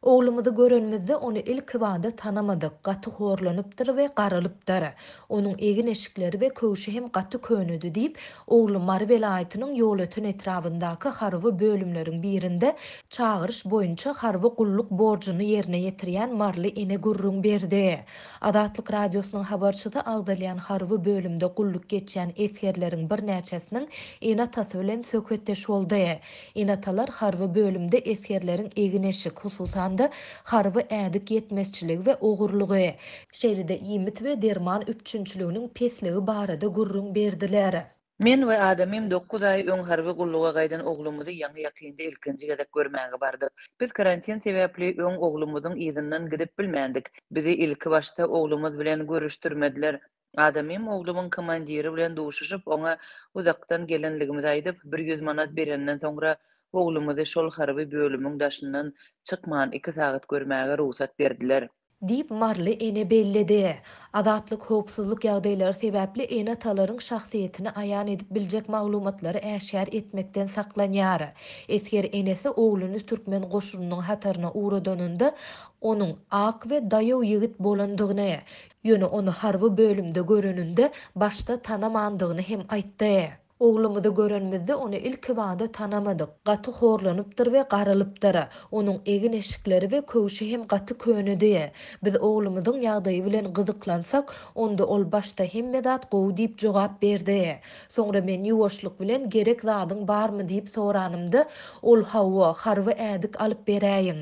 Oglumyzy görenimizde ony ilkibada tanamadyk, gaty horlanypdyr we garalypdyr. Onuň egin-eşikleri we köwşi hem gaty könedi diýip, ogly Mary welaýatynyň Ýolöten etrabyndaky harby bölümleriň birinde çagyryş boýunça harby gulluk borjuny ýerine ýetirýän maryly ene gürrüň berdi. Azatlyk Radiosynyň habarçysy agzalýan harby bölümde gulluk geçýän esgerleriň birnäçesiniň ene-atasy bilen söhbetdeş boldy. Ene-atalar harby bölümde esgerleriň egin-eşik, hususan-da, harby ädik ýetmezçiligi we ogurlygy, şeýle-de iýmit we derman üpjünçiliginiň pesligi barada gürrüň berdiler. Men we adamym dokuz aý öň harby gulluga gaýdan oglumyzy ýaňy-ýakynda ilkinji gezek görmäge bardyk. Biz karantin sebäpli öň oglumyzyň yzyndan gidip bilmändik. Bizi ilki başda oglumyz bilen görüşdirmediler. Adamym oglumyň komandiri bilen duşuşyp, oňa uzakdan gelenligimizi aýdyp, bir ýüz manat berenden soňra oglumyzy şol harby bölümiň daşyndan çykman iki sagat görmäge rugsat berdiler. Diýip, maryly ene belledi. Azatlyk howpsuzlyk ýagdaýlary sebäpli ene-atalaryň şahsyýetini aýan edip biljek maglumatlary äşgär etmekden saklanýar. Esger enesi ogluny türkmen goşunynyň hataryna ugradanynda, onuň ak we daýaw ýigit bolandygyny, Ýöne ony harby bölümde göreninde başda tanamandygyny hem aýtdy. Oglumyzy görenimizde ony ilkibada tanamadyk. Gaty horlanypdyr we garalypdyr. Onuň egin-eşikleri we köwşi hem gaty könedi. Biz oglumyzyň ýagdaýy bilen gyzyklansak, onda ol başda hemme zat gowy diýip jogap berdi. Soňra men ýuwaşlyk bilen gerek zadyň barmy diýip soranymda, ol hawa, harby ädik alyp beräýiň.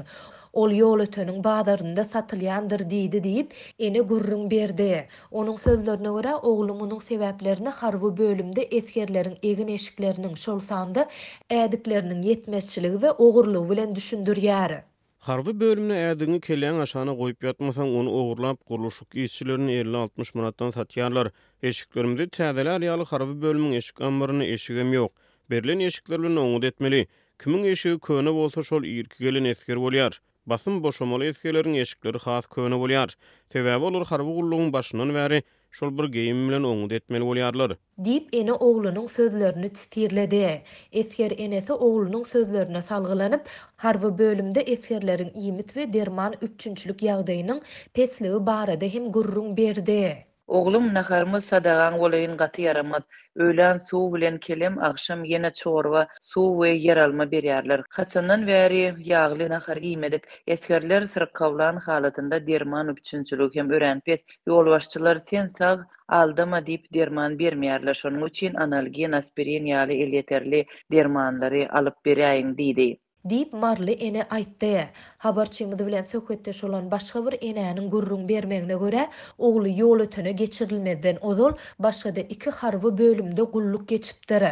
Ol Ýolöteniň bazarynda satylýandyr diýdi diýip, ene gürrüň berdi. Onuň sözlerine görä, ogly munuň sebäplerini harby bölümde esgerleriň egin-eşikleriniň, şol sanda ädikleriniň ýetmezçiligi we ogurlygy bilen düşündirýär. Harby bölümde ädigiňi kelläň aşagyna goýup ýatmasaň, ony ogurlap, gurluşyk işçilerine elli-altmyş manatdan satýarlar. Eşiklerimizi täzelär ýaly harby bölümiň eşik ammarynda eşigem ýok. Berlen eşikler bilen oňňut etmeli. Kimiň eşigi köne bolsa şol irki gelen esger bolýar. Basym boşamaly esgerleriň eşikleri has köne bolýar. Sebäbi olar harby gullugyň başyndan bäri şol bir geýim bilen oňňut etmeli bolýarlar. Diýip, ene oglunyň sözlerini titirledi. Esger enesi oglunyň sözlerine salgylanyp, harby bölümde esgerleriň iýmit we derman üpjünçilik ýagdaýynyň pesligi barada hem gürrüň berdi. Oglum, naharymyz sadagaň bolaýyn gaty ýaramaz. Öýlän suw bilen kelem, agşam ýene çorba, suw we ýeralma berýärler. Haçandan bäri ýagly nahar iýmedik. Esgerler syrkawlan halatynda derman üpjünçiligi hem örän pes. Ýolbaşçylar sen sag, aldama diýip derman bermeýärler. Şonuň üçin analgin, aspirin ýaly elýeterli dermanlary alyp beräýiň diýdi. Diýip, maryly ene aýtdy. Habarçymyz bilen söhbetdeş bolan başga bir enäniň gürrüň bermegine görä, ogly Ýolötene geçirilmezden ozal başga-da iki harby bölümde gulluk geçipdir.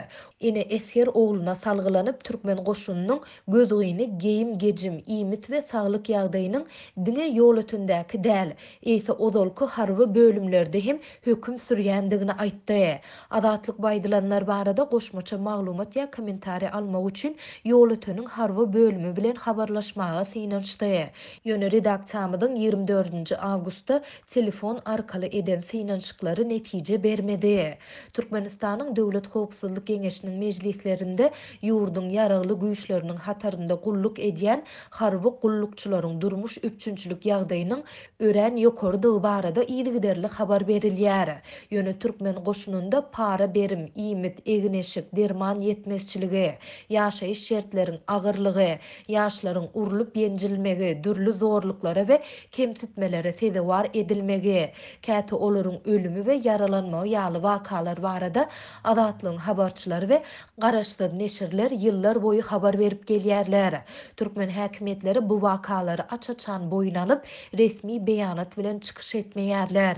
Ene esger ogluna salgylanyp, türkmen goşunynyň gözgyny geýim-gejim, iýmit we saglyk ýagdaýynyň diňe Ýolötendäki däl, eýse ozalky harby bölümlerde hem höküm sürýändigini aýtdy. Azatlyk bu aýdylanlar barada goşmaça maglumat ýa kommentariý almak üçin Ýolöteniň harby bölümi bilen habarlaşmaga synanyşdy. Ýöne redaksiýamyzyň ýigrimi dördünji awgustda telefon arkaly eden synanyşyklary netije bermedi. Türkmenistanyň Döwlet howpsuzlyk geňeşiniň mejlislerinde ýurduň Ýaragly Güýçleriniň hatarynda gulluk edýän harby gullukçylaryň durmuş üpjünçilik ýagdaýynyň örän ýokarydygy barada yzygiderli habar berilýär. Ýöne türkmen goşunynda para-berim, iýmit, egin-eşik, derman ýetmezçiligi, ýaşaýyş şertleriň agyrlygy, ýaşlaryň urlup-ýenjilmegi, dürli zorluklara we kemsitmelere sezewar edilmegi, käte olaryň ölümi we ýaralanmagy ýaly wakalar barada Azatlygyň habarçylary we garaşsyz neşirler ýyllar boýy habar berip gelýärler. Türkmen häkimiýetleri bu wakalary aç-açan boýun alyp, resmi beýanat bilen çykyş etmeýärler.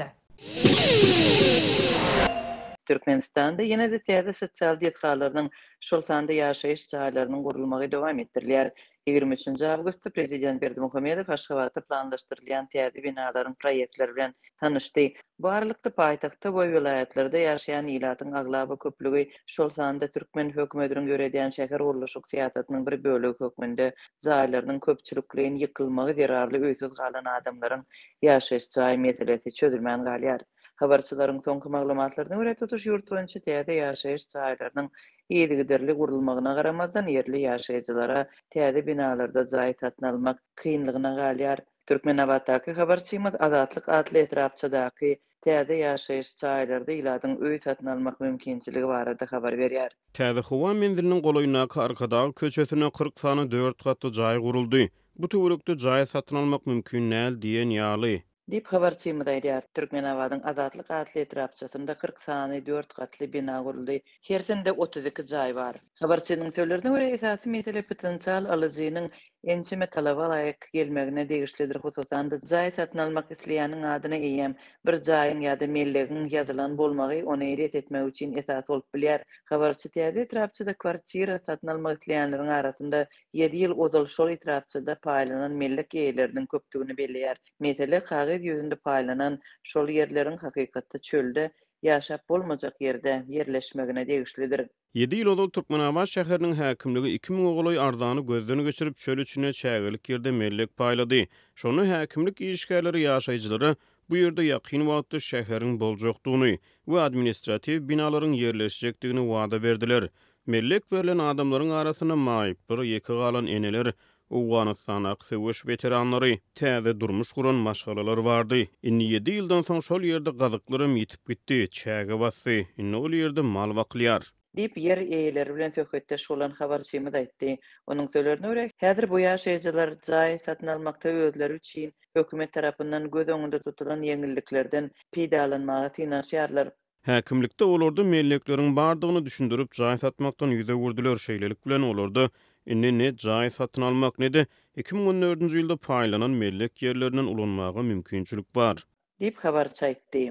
Türkmenistanda ýene-de täze sosial desgalarynyň, şol sanda ýaşaýyş jaýlarynyň gurulmagy dowam etdirilýär. 23 awgustda prezident Berdimuhamedow Aşgabatda planlaşdyrylýan täze binalaryň proýektleri bilen tanyşdy. Bu aralykda, paýtagtda we welaýatlarda ýaşaýan ilatyň aglaba köplügi, şol sanda türkmen hökümetiniň ýöredýän şähergurluşyk syýasatynyň bir bölegi hökmünde jaýlarynyň köpçülikleýin ýykylmagy zerarly öýsüz galan adamlaryň ýaşaýyş jaý meselesi çözülmän galýar. Habarçylaryň soňky maglumatlaryna görä, tutuş ýurt boýunça täze ýaşaýyş jaýlarynyň yzygiderli gurulmagyna garamazdan, ýerli ýaşaýjylara täze binalarda jaý satyn almak kynlygyna galýar. Türkmenabatdaky habarçymyz Azatlyk atly etrapçadaky täze ýaşaýyş jaýlarda ilatyň öý satyn almak mümkinçiligi barada habar berýär. Täze howa menziliniň golaýyndaky Arkadag köçesinde 40 sany dört gatly jaý guruldy. Bu töwerekde jaý satyn almak mümkin däl diýen ýaly. Diýip, habarçymyz aýdýar. Türkmenabadyň Azatlyk atly etrapçasynda 40 sany dört gatly bina guruldy. Hersinde 32 jaý bar. Habarçynyň sözlerine görä, esasy mesele potensial alyjynyň ençeme talaba laýyk gelmegine degişlidir, hususan-da, jaý satyn almak isleýäniň adyna eýýäm bir jaýyň ýa-da mellegiň ýazylan bolmagy ony ret etmek üçin esas bolup bilýär. Habarçy täze etrapçada kwartira satyn almak isleýänleriň arasynda ýedi ýyl ozal şol etrapçada paýlanan mellek eýeleriniň köpdügini belleýär. Mesele kagyz ýüzünde paýlanan şol ýerleriň hakykatda çölde, ýaşap bolmajak ýerde ýerleşmegine degişlidir. Ýedi ýyl ozal Türkmenabat şäheriniň häkimligi iki müňe golaý arzany gözden geçirip, çöl içinde çägelik ýerde mellek paýlady. Şonda häkimlik işgärleri ýaşaýjylara bu ýerde ýakyn wagtda şäheriň boljakdygyny we administratiw binalaryň ýerleşjekdigini wada berdiler. Mellek berlen adamlaryň arasynda maýyplar, ýeke galan eneler, Owganystandaky söweş weteranlary, täze durmuş guran maşgalalar bardy. Indi ýedi ýyldan soň şol ýerde gazyklaram ýitip gitdi, çäge basdy. Indi ol ýerde mal bakylýar. Diýip, ýer eýeleri bilen söhbetdeş bolan habarçymyz aýtdy. Onuň sözlerine görä, häzir bu ýaşaýjylar jaý satyn almakda özleri üçin hökümet tarapyndan göz öňünde tutulan ýeňilliklerden peýdalanmaga synanyşýarlar. Häkimlikde olarda mellekleriň bardygyny düşündirip, jaý satmakdan ýüz öwürdiler, şeýlelik bilen, olarda indi ne jaý satyn almak, ne-de 2014-nji ýylda paýlanan mellek ýerlerinden ulanmaga mümkinçilik bar. Diýip, habarçy aýtdy.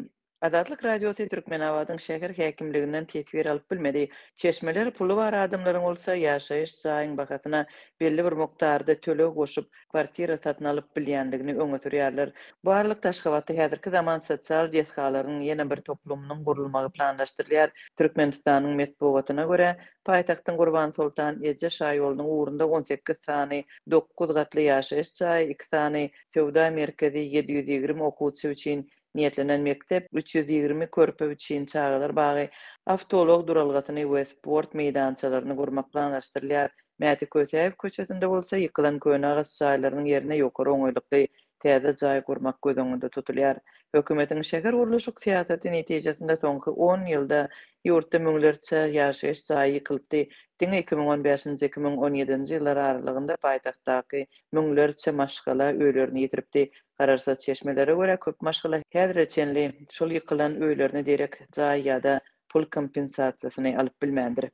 Azatlyk Radiosy Türkmenabadyň şäher häkimliginden teswir alyp bilmedi. Çeşmeler puly bar adamlaryň bolsa ýaşaýyş jaýyň bahasyna belli bir mukdarda töleg goşup, kwartira satyn alyp bilýändigini öňe sürýärler. Bu aralykda, Aşgabatda häzirki zaman sosial desgalaryň ýene bir toplumynyň gurulmagy planlaşdyrylýar. Türkmenistanyň metbugatyna görä, paýtagtyň Gurbansoltan eje şaýolunyň ugrunda 18 sany dokuz gatly ýaşaýyş jaýy, iki sany söwda merkezi, 720 okuwçy üçin niýetlenen mekdep, 320 körpe üçin çagalar bagy, awtoulag duralgasyny we sport meýdançalaryny gurmak planlaşdyrylýar. Mäti Kösäýew köçesinde bolsa ýykylan köne agaç jaýlarynyň ýerine ýokary oňaýlykly täze jaý gurmak göz öňünde tutulýar. Hökümetiň şähergurluşyk syýasaty netijesinde soňky on ýylda ýurtda müňlerçe ýaşaýyş jaýy ýykylypdy. Diňe 2015-nji, 2017-nji ýyllar aralygynda paýtagtdaky müňlerçe maşgala öýlerini ýitiripdi. Garaşsyz çeşmelere görä, köp maşgala häzire çenli şol ýykylan öýlerine derek jaý ýa-da pul kompensasiýasyny alyp bilmändir.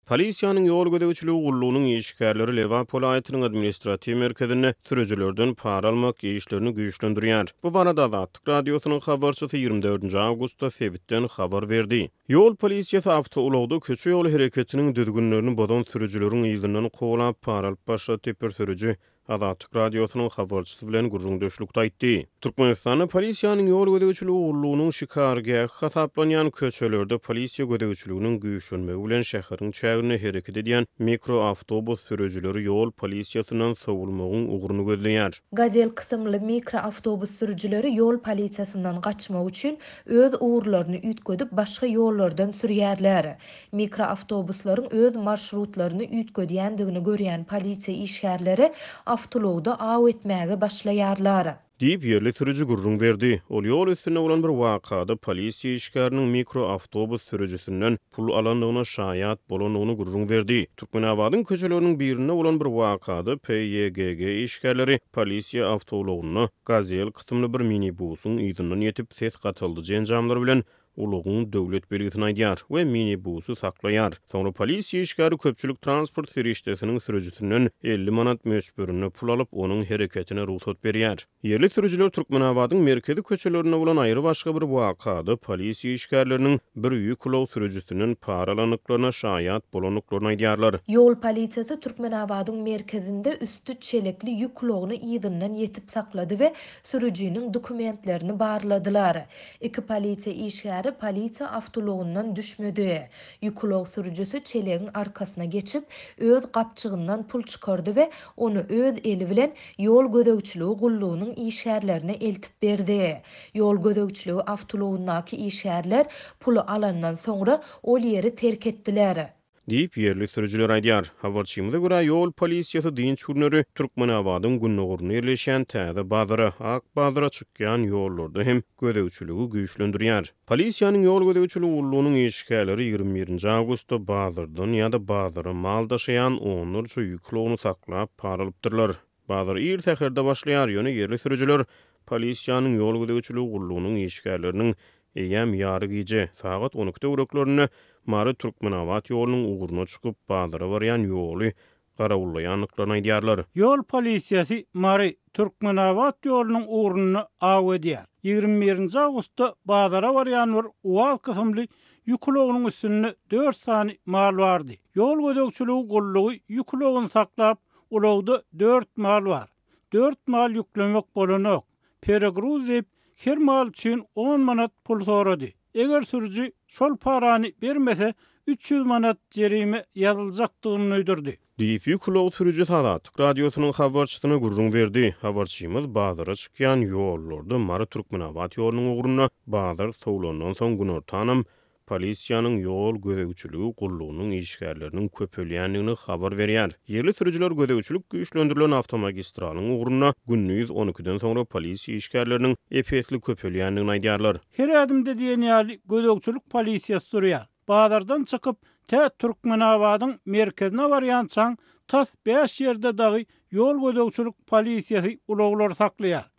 Polisiýanyň ýol gözegçiligi gullugynyň işgärleri Lebap welaýatynyň administratiw merkezinde sürüjilerden para almak işlerini güýçlendirýär. Bu barada Azatlyk Radiosynyň habarçysy ýigrimi dördünji awgustda sebitden habar berdi. Ýol polisiýasy awtoulagda köçe-ýol hereketiniň düzgünlerini bozan sürüjileriň yzyndan kowalap, para alyp başlady diýip, bir sürüji Azatlyk Radiosynyň habarçysy bilen gürrüňdeşlikde aýtdy. Türkmenistanda polisiýanyň ýol gözegçiligi gullugynyň şikargähi hasaplanýan köçelerde polisiýa gözegçiliginiň güýçlenmegi bilen şäheriň çäginde hereket edýän mikroawtobus sürüjileri ýol polisiýasyndan sowulmagyň ugruny gözleýär. Gazel kysymly mikroawtobus sürüjileri ýol polisiýasyndan gaçmak üçin öz ugurlaryny üýtgedip başga ýollardan sürýärler. Mikroawtobuslaryň öz marşrutlaryny üýtgedýändigini görýän polisiýa işgärleri awtoulagda aw etmäge başlaýarlar. Diýip, ýerli sürüji gürrüň berdi. Ol ýol üstünde bolan bir wakada polisiýa işgäriniň mikroawtobus sürüjisinden pul alandygyna şaýat bolandygyny gürrüň berdi. Türkmenabadyň köçeleriniň birinde bolan bir wakada PYGG işgärleri polisiýa awtoulagynda Gazel kysymly bir minibusyň yzyndan ýetip, ses gataldyjy enjamlar bilen ulagyň döwlet belgisini aýdýar we minibusy saklaýar. Soňra polisiýa işgäri köpçülik transport serişdesiniň sürüjisinden 50 manat möçberinde pul alyp, onuň hereketine rugsat berýär. Ýerli sürüjiler Türkmenabadyň merkezi köçelerinde bolan aýry-başga bir wakada polisiýa işgärleriniň bir ýük ulag sürüjisinden para alandyklaryna şaýat bolandyklaryny aýdýarlar. Ýol polisiýasy Türkmenabadyň merkezinde üsti çelekli ýük ulagyny yzyndan ýetip saklady we sürüjiniň dokumentlerini barladylar. Iki polisiýa işgäri. bäri polisiýa awtoulagyndan düşmedi. Ýük ulag sürüjisi çelegiň arkasyna geçip, öz gapjygyndan pul çykardy we ony öz eli bilen ýol gözegçiligi gullugynyň işgärlerine eltip berdi. Ýol gözegçiligi awtoulagyndaky işgärler puly alandan soňra ol ýeri terk etdiler. Diýip, ýerli sürüjiler aýdýar. Habarçymyza görä, ýol polisiýasy dynç günleri Türkmenabadyň gündogarynda ýerleşýän Täze bazara, Ak bazara çykýan ýollarda hem gözegçiligi güýçlendirýär. Polisiýanyň ýol gözegçiligi gullugynyň işgärleri 21 nji awgustda bazardan ýa-da bazara mal daşaýan onlarça ýük ulagyny saklap, para alypdyrlar. Bazar ir säherde başlaýar, ýöne ýerli sürüjiler polisiýanyň ýol gözegçiligi gullugynyň işgärleriniň eýýäm ýary gije, sagat 12 töwereklerinde Mary-Türkmenabat ýolunyň ugruna çykyp, bazara barýan ýoly garawullaýandyklaryny aýdýarlar. Ýol polisiýasy Mary, Türkmenabat ýolunyň ugrunda aw edýär. 21 nji awgustda bazara barýan bir UAZ kysymly ýük ulagynyň üstünde dört sany mal bardy. Ýol gözegçiligi gullugy ýük ulagyny saklap, Ulagda dört mal bar. Dört mal ýüklemek bolanok. Peregruz diýip, her mal üçin on manat pul sorady. Eger sürüji şol parany bermese, 300 manat jerime ýazyljakdygyny duýdurdy. Diýip, ýük ulag sürüjisi Azatlyk Radiosynyň habarçysyna gürrüň berdi. Habarçymyz bazara çykýan ýollarda Mary-Türkmenabat ýolunyň ugrunda bazar sowlandan soň günortanam Polisiýanyň ýol gözegçiligi gullugynyň işgärleriniň köpelýändigini habar berýär. Ýerli sürüjiler gözegçilik güýçlendirilen awtomagistralyň ugrunda gündiz on ikiden soňra polisiýa işgärleriniň ep-esli köpelýändigini aýdýarlar. Her ädimde diýen ýaly gözegçilik polisiýasy durýar. Bazardan çykyp, tä Türkmenabadyň merkezine barýançaň tas bäş ýerde dagy ýol gözegçilik polisiýasy ulaglary saklaýar.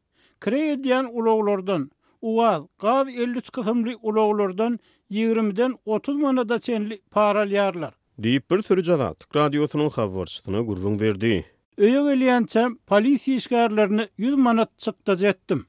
Kireý edýän ulaglardan, UAZ, gaz 53 kysymly ulaglardan ýigrimiden 30 manada çenli para alýarlar. Diýip, bir sürüji Azatlyk Radiosynyň habarçysyna gürrüň berdi. Öýe gelýänçäm polisiýa işgärlerine ýüz manat çykdajy etdim.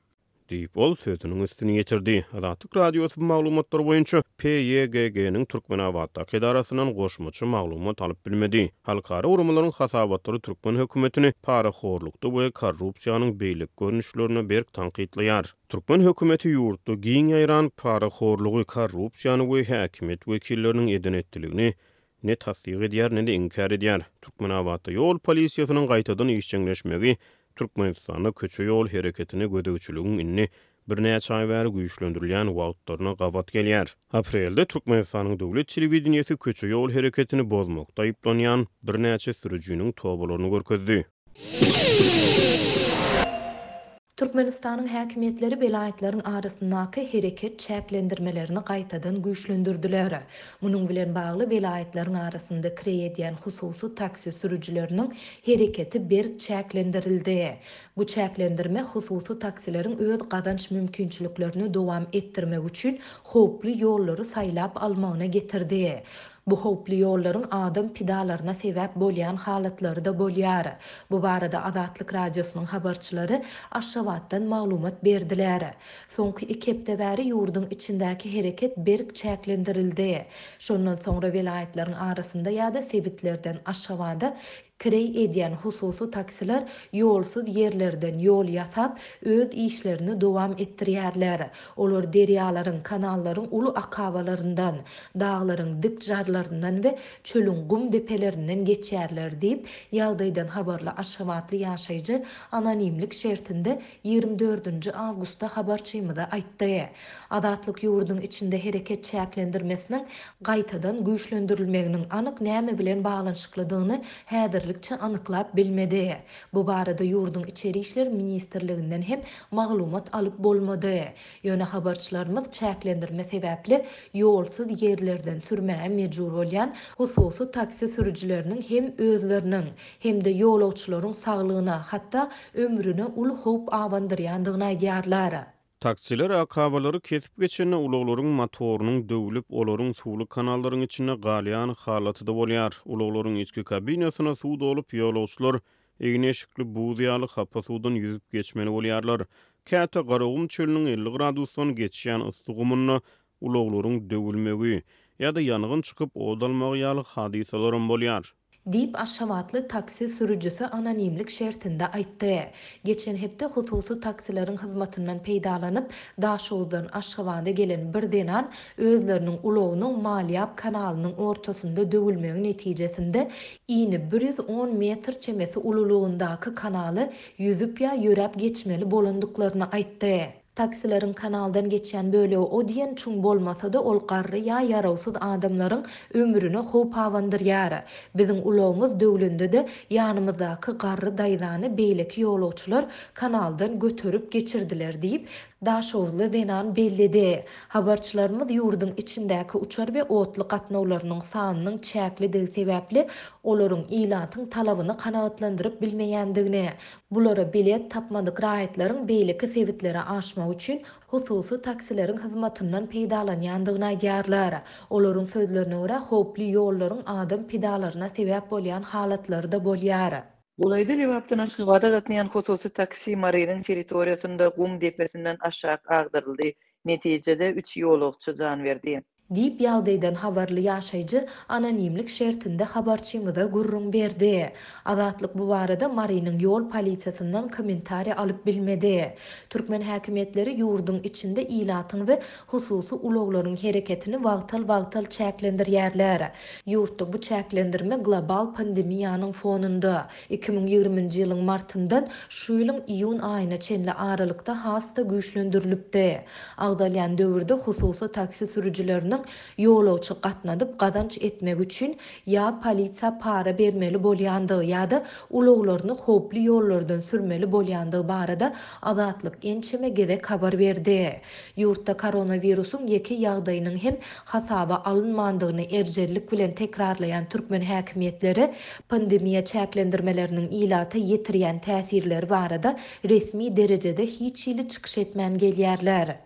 Diýip, ol sözüniň üstüni ýetirdi. Azatlyk Radiosy bu maglumatlar boýunça PYGG-niň Türkmenabatdaky edarasyndan goşmaça maglumat alyp bilmedi. Halkara guramalaryň hasabatlary türkmen hökümetini parahorlukda we korrupsiýanyň beýleki görnüşlerinde berk tankytlaýar. Türkmen hökümeti ýurtda giň ýaýran parahorlugy, korrupsiýany we häkimiýet wekilleriniň eden-etdiligini ne tassyk edýär, ne-de inkär edýär. Türkmenabatda ýol polisiýasynyň gaýtadan işjeňleşmegi Türkmenistanda köçe-ýol hereketine gözegçiligiň indi birnäçe aý bäri güýçlendirilýän wagtlaryna gabat gelýär. Aprelde Türkmenistanyň döwlet telewideniýesi köçe-ýol hereketini bozmakda aýyplanýan birnäçe sürüjiniň tobalaryny görkezdi. Türkmenistanyň häkimiýetleri welaýatlaryň arasyndaky hereket çäklendirmelerini gaýtadan güýçlendirdiler. Munuň bilen bagly welaýatlaryň arasynda kireý edýän hususy taksi sürüjileriniň hereketi berk çäklendirildi. Bu çäklendirme hususy taksileriň öz gazanç mümkinçiliklerini dowam etdirmek üçin howply ýollary saýlap almagyna getirdi. Bu howply ýollaryň adam pidalaryna sebäp bolýan halatlary-da bolýar. Bu barada Azatlyk Radiosynyň habarçylary Aşgabatdan maglumat berdiler. Soňky iki hepde bäri ýurduň içindäki hereket berk çäklendirildi. Şondan soňra welaýatlaryň arasynda ýa-da sebitlerden Aşgabada kireý edýän hususy taksiler ýolsuz ýerlerden ýol ýasap, öz işlerini dowam etdirýärler. Olar derýalaryň, kanallaryň uly akabalaryndan, daglaryň dik jarlaryndan we çölüň gum depelerinden geçýärler diýip, ýagdaýdan habarly aşgabatly ýaşaýjy anonimlik şertinde 24 nji awgustda habarçymyza aýtdy. Azatlyk ýurduň içinde hereket çäklendirmesiniň gaýtadan güýçlendirilmeginiň anyk näme bilen baglanyşyklydygyny häzirlikçe anyklap bilmedi. Bu barada ýurduň Içeri işler ministrliginden hem maglumat alyp bolmady. Ýöne habarçylarymyz çäklendirme sebäpli ýolsuz ýerlerden sürmäge mejbur bolýan hususy taksi sürüjileriniň hem özleriniň, hem-de ýolagçylaryň saglygyna, hatda ömrüne uly howp abandyrýandygyny aýdýarlar. Taksiler akabalary kesip geçende ulaglaryň motorynyň döwlüp, olaryň suwly kanallaryň içinde galýan halaty-da bolýar. Ulaglaryň içki kabinasyna suw dolup, ýolagçylar egin-eşikli buz ýaly hapa suwdan ýüzüp geçmeli bolýarlar. Käte Garagum çölüniň 50 gradusdan geçýän yssy gumunda ulaglaryň döwülmegi ýa-da ýangyn çykyp, ot almagy ýaly hadysalaram bolýar. Diýip, aşgabatly taksi sürüjisi anonimlik şertinde aýtdy. Geçen hepde hususy taksileriň hyzmatyndan peýdalanyp, Daşoguzdan Aşgabada gelen bir zenan özleriniň ulagynyň Malýap kanalynyň ortasynda döwülmegi netijesinde ini 110 metr çemesi ululygyndaky kanaly ýüzüp ýa ýöräp geçmeli bolandyklaryny aýtdy. Taksileriň kanaldan geçýän bölegi o diýen çuň bolmasa-da, ol garry ýa ýarawsyz adamlaryň ömrüne howp abandyrýar. Biziň ulagymyz döwlende-de, ýanymyzdaky garry daýzany beýleki ýolagçylar kanaldan göterip geçirdiler diýip, daşoguzly zenan belledi. Habarçylarymyz ýurduň içindäki uçar we otly gatnawlarynyň sanynyň çäklidigi sebäpli, olaryň ilatyň talabyny kanagatlandyryp bilmeýändigini, Bulara bilet tapmadyk raýatlaryň beýleki sebitlere aşmak üçin hususy taksileriň hyzmatyndan peýdalanýandygyny aýdýarlar. Olaryň sözlerine görä, howply ýollaryň adam pidalaryna sebäp bolýan halatlary-da bolýar. Golaýda Lebapdan Aşgabada gatnaýan hususy taksi Marynyň territoriýasynda gum depesinden aşak agdaryldy. Netijede, üç ýolagçy jan berdi. Diýip, ýagdaýdan habarly ýaşaýjy anonimlik şertinde habarçymyza gürrüň berdi. Azatlyk bu barada Marynyň ýol polisiýasyndan kommentariý alyp bilmedi. Türkmen häkimiýetleri ýurduň içinde ilatyň we hususy ulaglaryň hereketini wagtal-wagtal çäklendirýärler. Ýurtda bu çäklendirme global pandemiýanyň fonunda, 2020-nji ýylyň martyndan şu ýylyň iýun aýyna çenli aralykda has-da güýçlendirilipdi. Agzalýan döwürde hususy taksi sürüjileriniň ýolagçy gatnadyp gazanç etmegi üçin ýa polisiýa para bermeli bolýandygy ýa-da ulaglaryny howply ýollardan sürmeli bolýandygy barada Azatlyk ençeme gezek habar berdi. Ýurtda koronawirusyň ýeke ýagdaýynyň hem hasaba alynmandygyny erjellik bilen tekrarlaýan türkmen häkimiýetleri pandemiýa çäklendirmeleriniň ilata ýetirýän täsirleri barada resmi derejede hiç hili çykyş etmän gelýärler.